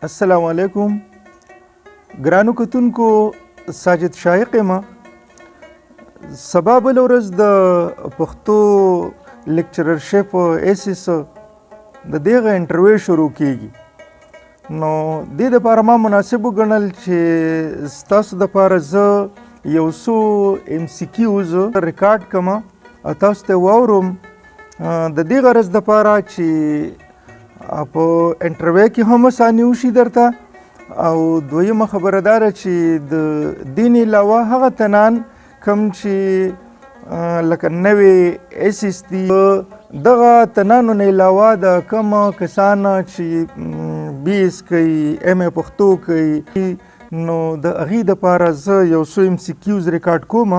السلام علیکم ګرانو کتونکو، ساجد شایق یم. سبا بله ورځ د پښتو لیکچررشپ ایس ایس د دغه انټرویو شروع کیږي، نو دې دپاره ما مناسب وګڼل چې ستاسو دپاره زه یو څو ایم سي کیوز ریکارډ کړم او تاسو ته واوروم، د دې غرض دپاره چې په انټرویو کې هم اساني وشي درته، او دویمه خبره دا ده چې د دین علاوه هغه تنان کوم چې لکه نوې ایس ایس دي، دغه تنانو نه علاوه د کوم کسان چې بي ایس کوي، ایم ای پښتو کوي، نو د هغې دپاره زه یو څو ایم سي کیوز ریکارډ کوم.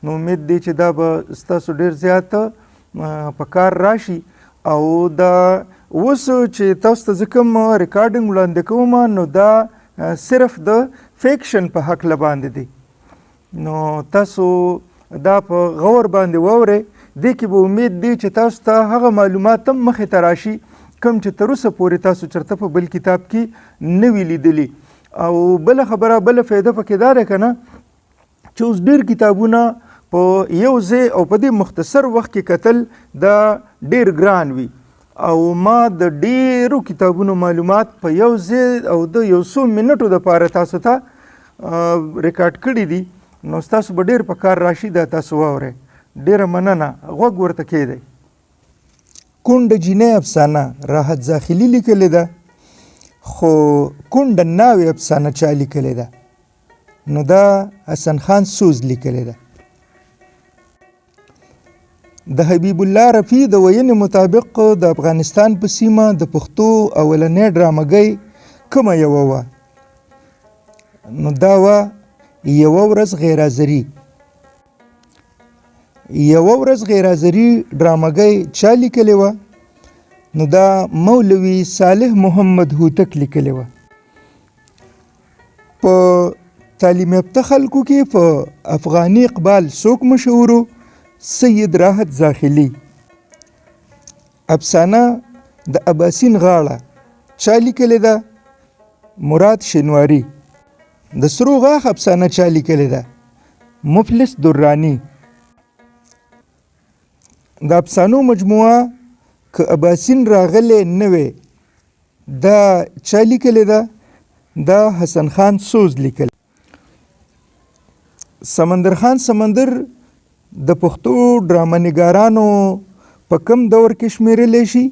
نو امید دی چې دا به ستاسو ډېر زیات په کار راشي. او دا اوس چې تاسو ته زه کوم ریکارډینګ وړاندې کوم، نو دا صرف د فیکشن په هکله باندې دی، نو تاسو دا په غور باندې واورئ. دې کې به امید دی چې تاسو ته هغه معلومات هم مخې ته راشي کوم چې تر اوسه پورې تاسو چېرته په بل کتاب کې نه وي لیدلي. او بله خبره، بله فایده پکې دا ده که نه چې اوس ډېر کتابونه په یو ځای او په دې مختصر وخت کې کتل دا ډېر ګران وي، او ما د ډېرو کتابونو معلومات په یو ځای او د یو څو منټو دپاره تاسو ته ریکارډ کړي دي، نو ستاسو به ډېر په کار راشي. دا تاسو واورئ. ډېره مننه، غوږ ورته کښېږدئ. کونډه جینۍ افسانه راحت زاخلي لیکلې ده، خو کونډه ناوې افسانه چا لیکلې ده؟ نو دا حسن خان سوز لیکلې ده. د حبیب الله رفیع د ویلې مطابق د افغانستان په سیمه د پښتو اولنۍ ډرامګۍ کومه یوه وه؟ نو دا وه یوه ورځ غیرحاضري. یوه ورځ غیرحاضري ډرامګۍ چا لیکلې وه؟ نو دا مولوي صالح محمد هوتک لیکلې وه. په تعلیم یافته خلکو کې په افغاني اقبال څوک مشهور و؟ سید راحت زاخلي. افسانه د اباسین غاړه چا لیکلې ده؟ مراد شینواری. د سرو غاښ افسانه چا لیکلې ده؟ مفلس درانی. د افسانو مجموعه که اباسین راغلی نه وی دا چا لیکلې ده؟ دا حسن خان سوز لیکلې. سمندر خان سمندر د پښتو ډرامه نګارانو په کم دور کې شمیرلی شي؟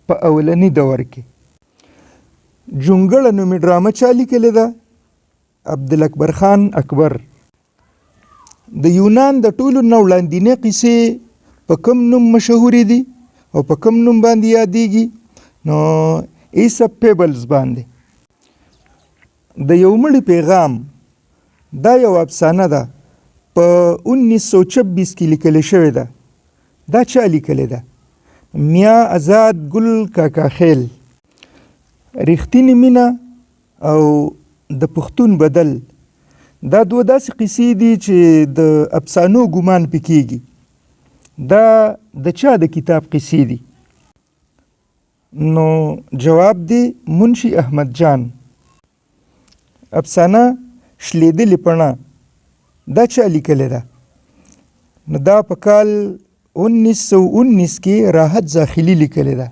په اولني دور کې. جونګړه نومې ډرامه چا لیکلې ده؟ عبدالاکبر خان اکبر. د یونان د ټولو نه وړاندینې قصې په کوم نوم مشهورې دي او په کوم نوم باندې یادېږي؟ نو ایسپ پیبلز باندې. د یو مړي پیغام دا یو افسانه ده، په 1926 کې لیکل شوې ده. دا چا لیکلې ده؟ میا آزاد ګل کاکاخیل. رښتینې مینه او د پښتون بدل دا دوه داسې قصې دي چې د افسانو ګمان پې کېږي. دا د چا د کتاب قصې دي؟ نو جواب دی منشي احمد جان. افسانه شلېدلې پڼه دا چا لیکلې ده؟ نو دا په کال 1919 کې راحت زاخلي لیکلې ده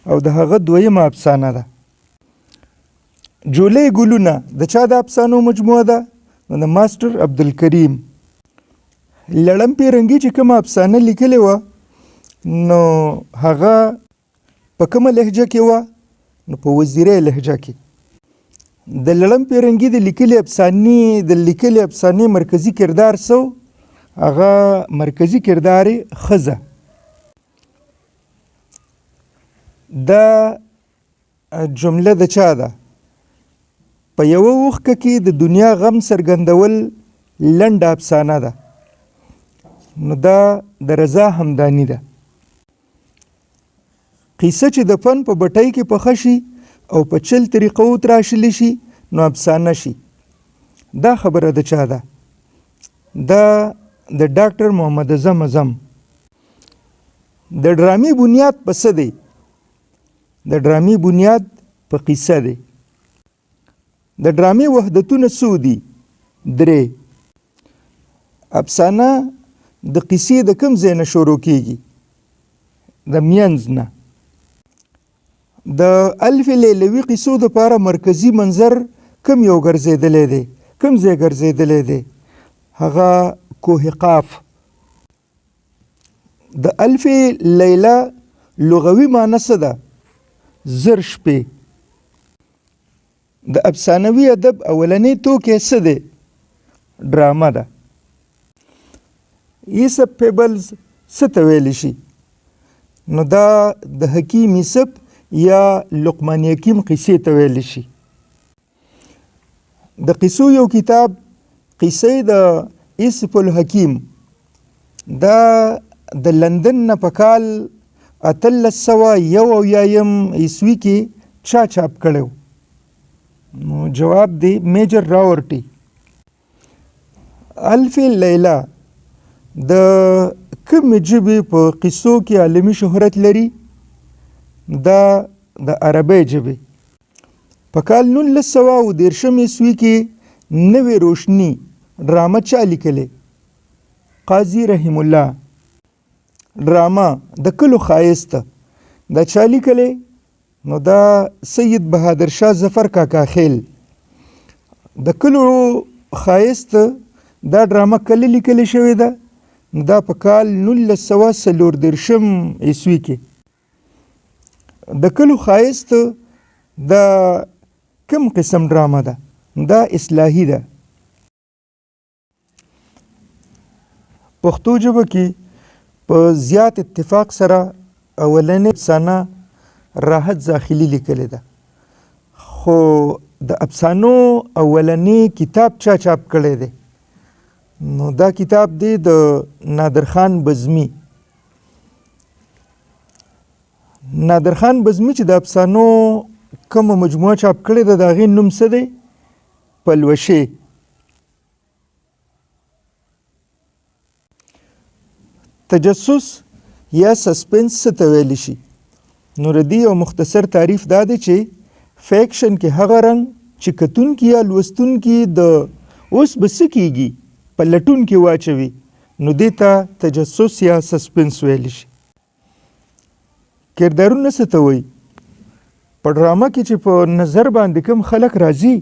او د هغه دویمه افسانه ده. جولۍ ګلونه د چا د افسانو مجموعه ده؟ نو د ماسټر عبدالکریم. لړم پیرنګي چې کومه افسانه لیکلې وه نو هغه په کومه لهجه کې وه؟ نو په وزیرې لهجه کې. د لړم پیرنګي د لیکلې افسانې مرکزي کردار څه و؟ هغه مرکزي کردار یې ښځه. دا جمله د چا ده؟ په یوه اوښکه کې د دنیا غم څرګندول لنډه افسانه ده. نو دا د رضا همداني ده. قصه چې د فن په بټۍ کې پخه شي او په چل طریقو وتراشل شي نو افسانه شي. دا خبره د چا ده؟ دا د ډاکټر محمد اعظم اعظم. د ډرامې بنیاد په څه دی؟ د ډرامې بنیاد په قصه دی. د ډرامې وحدتونه څو دي؟ درې. افسانه د قصې د کوم ځای نه شروع کیږي؟ د مینځ نه. د الف لیلوي قصو دپاره مرکزي منظر کوم یو ګرځېدلی دی؟ کوم ځای ګرځېدلی دی؟ هغه کوه قاف. د الف لیله لغوي معنی څه ده؟ 1000 شپې. د افسانوي ادب اولنی توکی څه دی؟ ډرامه ده. ایسپ پیبلز څه ته ویلی شي؟ نو دا د حکیم ایسپ یا لقمان حکیم قصې ته ویلی شي. د قصو یو کتاب قصې د ایسپ الحکیم دا د لندن نه په کال 1871 عیسوي کې چا چاپ کړی و؟ نو جواب دی میجر راورټي. الف لیله د کومې ژبې په قصو کې عالمي شهرت لري؟ دا د عربۍ ژبې. په کال 1930 عیسوي کې نوې روشني ډرامه چا لیکلې؟ قاضي رحیم الله. ډرامه د کلو ښایست دا چا لیکلې؟ نو دا سید بهادر شاه ظفر کاکاخیل. د کلو ښایست دا ډرامه کله لیکل شوې ده؟ دا په کال 1934 عیسوي کې. د کلو ښایست دا کوم قسم ډرامه ده؟ دا اصلاحي ده. پښتو ژبه کې په زیات اتفاق سره اولنې افسانه راحت زاخیلي لیکلې ده، خو د افسانو اولنې کتاب چا چاپ کړی دی؟ نو دا کتاب دی د نادر خان بزمی. نادر خان بزمی چې د افسانو کومه مجموعه چاپ کړې ده د هغې نوم څه دی؟ پلوشې. تجسس یا سسپنس څه ته ویلی شي؟ نو د دې یو مختصر تعریف دا دی چې فیکشن کې هغه رنګ چې کتونکي یا لوستونکي د اوس به څه کیږي په لټون کې واچوي، نو دې ته تجسس یا سسپنس ویلی شي. کردارونه څه ته وایي؟ په ډرامه کې چې په نظر باندې کوم خلک راځي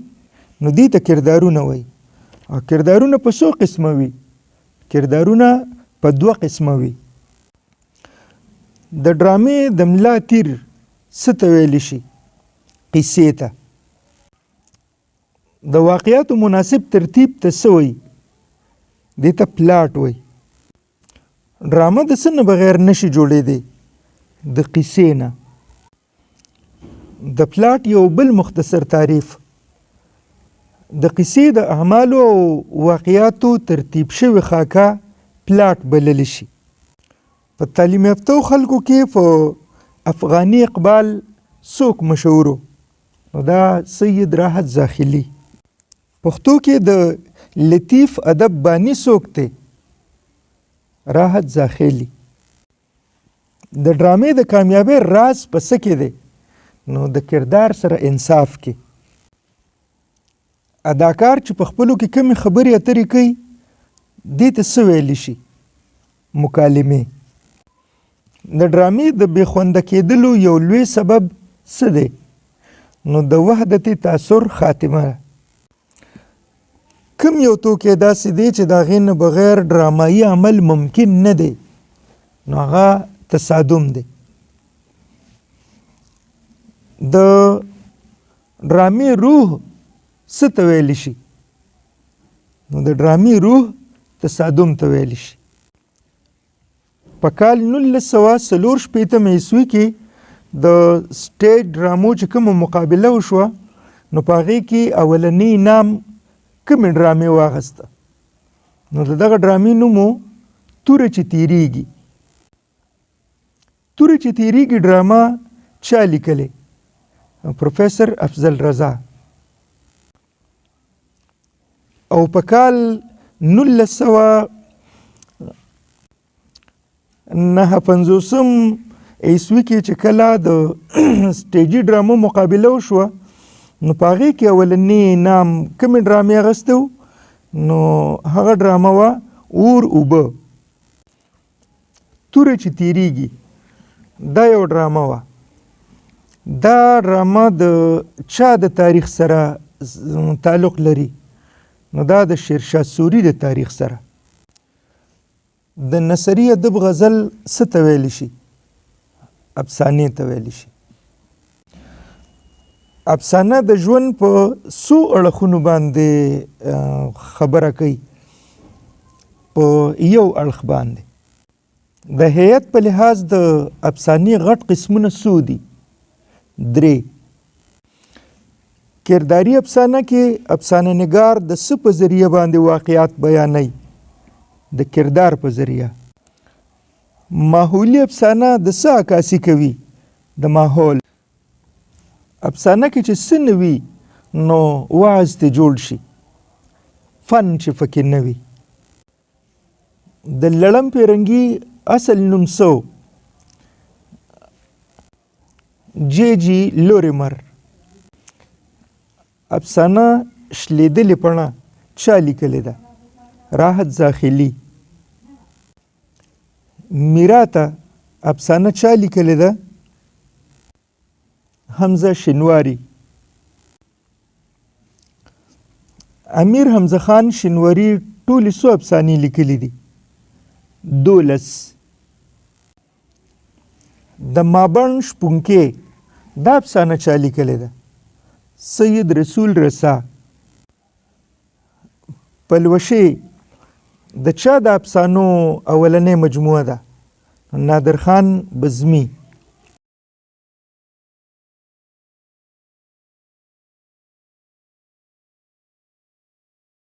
نو دې ته کردارونه وایي. او کردارونه په څو قسمه وي؟ کردارونه په دوه قسمه وي. د ډرامې د ملا تیر څه ته ویلی شي؟ قصې ته. د واقعاتو مناسب ترتیب ته څه وایي؟ دې ته پلاټ وایي. ډرامه د څه نه بغیر نشي جوړېدی؟ د قصې نه. د پلاټ یو بل مختصر تعریف د قصې د اعمالو او واقعاتو ترتیب شوی خاکه پلاټ بللی شي. په تعلیم یافته خلکو کې په افغاني اقبال څوک مشهور و؟ نو دا سید راحت زاخیلي. پښتو کې د لطیف ادب بانی څوک دی؟ راحت زاخیلي. د ډرامې د کامیابۍ راز په څه کې دی؟ نو د کردار سره انصاف کې. اداکار چې په خپلو کې کومې خبرې اترې کوي دې ته څه ویلی شي؟ مکالمې. د ډرامې د بې خونده کېدلو یو لوی سبب څه دی؟ نو د وحدت تاثر خاتمه. کوم یو توکی داسې دی چې د هغې نه بغیر ډرامایي عمل ممکن نه دی؟ نو هغه تصادم دی. د ډرامې روح څه ته ویلی شي؟ نو د ډرامې روح تصادم ته ویلی شي. په کال 1964 عیسوي کې د سټیج ډرامو چې کومه مقابله وشوه نو په هغې کې اولنی انعام کومې ډرامې واخیسته؟ نو د دغه ډرامې نوم و توره چې تیریږي. توره چې تیریږي ډرامه چا لیکلې؟ پروفیسر افضل رضا. او په کال 1959 عیسوي کې چې کله د سټیجي ډرامو مقابله وشوه نو په هغې کې اولنی انعام کومې ډرامې اخیستی و؟ نو هغه ډرامه وه اور اوبه. توره چې تیریږي، دا یو ډرامه وه. دا ډرامه د چا د تاریخ سره تعلق لري؟ نو دا د شیرشاه سوري د تاریخ سره. د نثري ادب غزل څه ته ویلی شي؟ افسانې ته ویلی شي. افسانه د ژوند په څو اړخونو باندې خبره کوي؟ په یو اړخ باندې. د هیئت په لحاظ د افسانې غټ قسمونه څو دي؟ درې. کرداري افسانه کې افسانه نګار د څه په ذریعه باندې واقعات بیانوي؟ د کردار په ذریعه. ماحولي افسانه د څه عکاسي کوي؟ د ماحول. افسانه کې چې څه نه وي نو وعظ ته جوړ شي؟ فن چې پکې نه وي. د لړم پیرنګي اصل نوم څه و؟ جی جی لوریمر. افسانه شلیدلې پڼه چا لیکلې ده؟ راحت زاخیلي. میراته افسانه چا لیکلې ده؟ حمزه شینواری. امیر حمزه خان شینواری ټولې څو افسانې لیکلې دي؟ 12. د مابڼ شپونکې دا افسانه چا لیکلې ده؟ سید رسول رسا. پلوشې د چا د افسانو اولنۍ مجموعه ده؟ نادر خان بزمی.